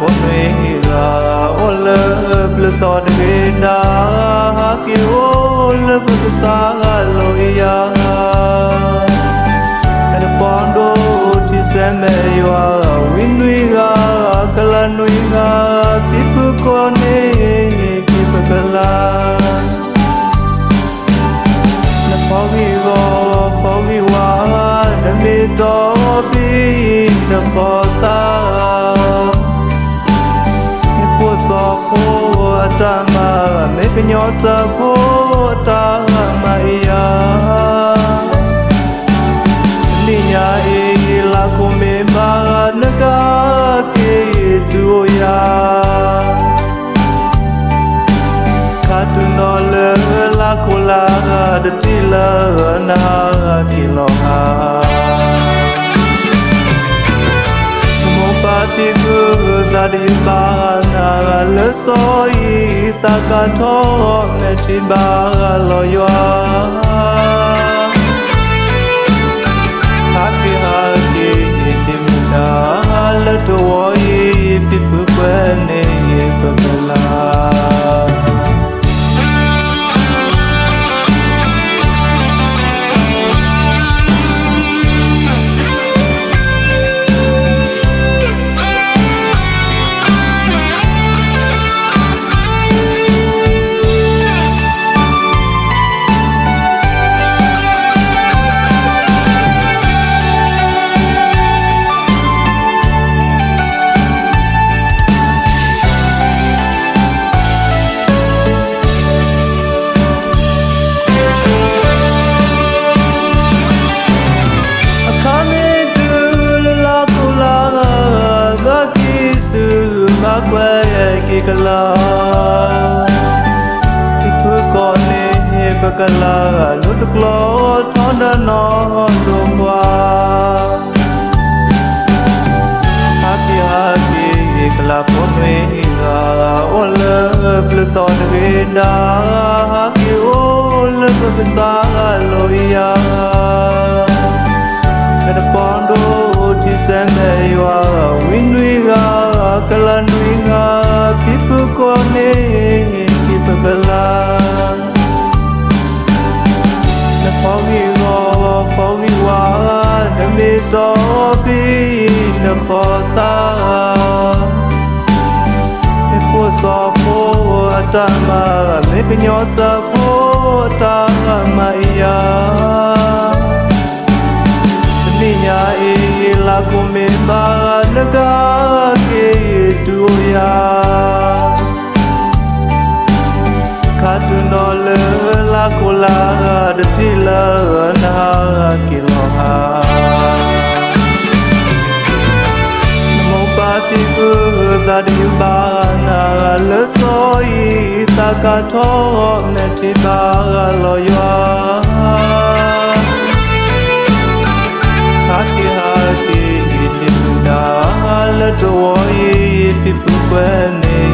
ဖိနွံဂၤ အိၣ်လၢပျုၤသီတဂ့ၤဒၣ်, ဟးက့ၤအိၣ်လၢပကစၢ်လိၤအံၤယၤ, နပီၢ်ဒိၣ်ထံဆဲးမဲာ်ယွၤ, ဝံနွံဂၤ, ကလၤနွံဂၤ, ဖံဖုကိးန့ၢ်က့ၤပကလၤ နဖီဂံၢ်ဂီၤဖီဂံၢ်ဝါ, နမ့ၢ်တီဘံၣ်နဃီသး, မ့ၢ်ဖိစီၤဖိအတၢ်မၤ, မ့ၢ်ကညီစၢဖှိၣ်အတၢ်မၤအံၤယၤ, နံၣ်ညါအံၤလါခိၣ်မ့ၢ်ဘၣ်, နကဟးက့ၤတုၤအိၣ်ယၤ ခါတုၤနီၤလၢလါခိၣ်လါ, တထံၣ်လၢနဟးက့ၤလီၤဟါ, မိၢ်ပၢ်ဖံဖုသးဒံးဘၣ်နၤ, လၢစီၤအံၤသးကါထီၣ်မဲာ်ထံဘၣ်လီၤယွၤ ဟးက့ၤဟးက့ၤဒ့မုၢ်ဒါ, လၢတဝီအံၤ ဖံဖုကွဲန့ၢ်ပကလၤ အခါမ့ၢ်တုၤလၢလါခိၣ်လါ, ဘၣ်ကံၢ်ဆူၣ်ဘၣ်ကွဲးက့ၤကလၤ, ဖံဖုကိးန့ၢ်ပကလၤ, လူၤတကျိၤထီဒါနီၢ်ဒိၣ်ပှၤ ဟးက့ၤဟးက့ၤကလၤဖိနွံဂၤ, အိၣ်လၢပျုၤသီတဂ့ၤဒၣ်, ဟးက့ၤအိၣ်လၢပကစၢ်လိၤအံၤယၤ, နတပီၢ်ဒိၣ်ထံဆဲးမဲာ်ယွၤ, ဝံနွံဂၤ, ကလၤနွံဂၤ, ဖံဖုကိးန့ၢ်က့ၤပကလၤ နဖီဂံၢ်ဂီၤဖီဂံၢ်ဝါ, နမ့ၢ်တီဘံၣ်နဃီသး, မ့ၢ်ဖိစီၤဖိအတၢ်မၤ, မ့ၢ်ကညီစၢဖှိၣ်အတၢ်မၤအံၤယၤ တနံၣ်ညါအံၤ လါခိၣ်မ့ၢ်ဘၣ်, နကဟးက့ၤတုၤအိၣ်ယၤ, ခါတုၤနီၤလၢလါခိၣ်လါ, တထံၣ်လၢနဟးက့ၤလီၤဟါ နမိၢ်ပၢ်ဖံဖုသးဒံးဘၣ်နၤ, လၢစီၤအံၤသးကါထီၣ်မဲာ်ထံဘၣ်လီၤယွၤ, ဟးက့ၤဟးက့ၤဒ့မုၢ်ဒါ, လၢတဝီအံၤ ဖံဖုကွဲးန့ၢ်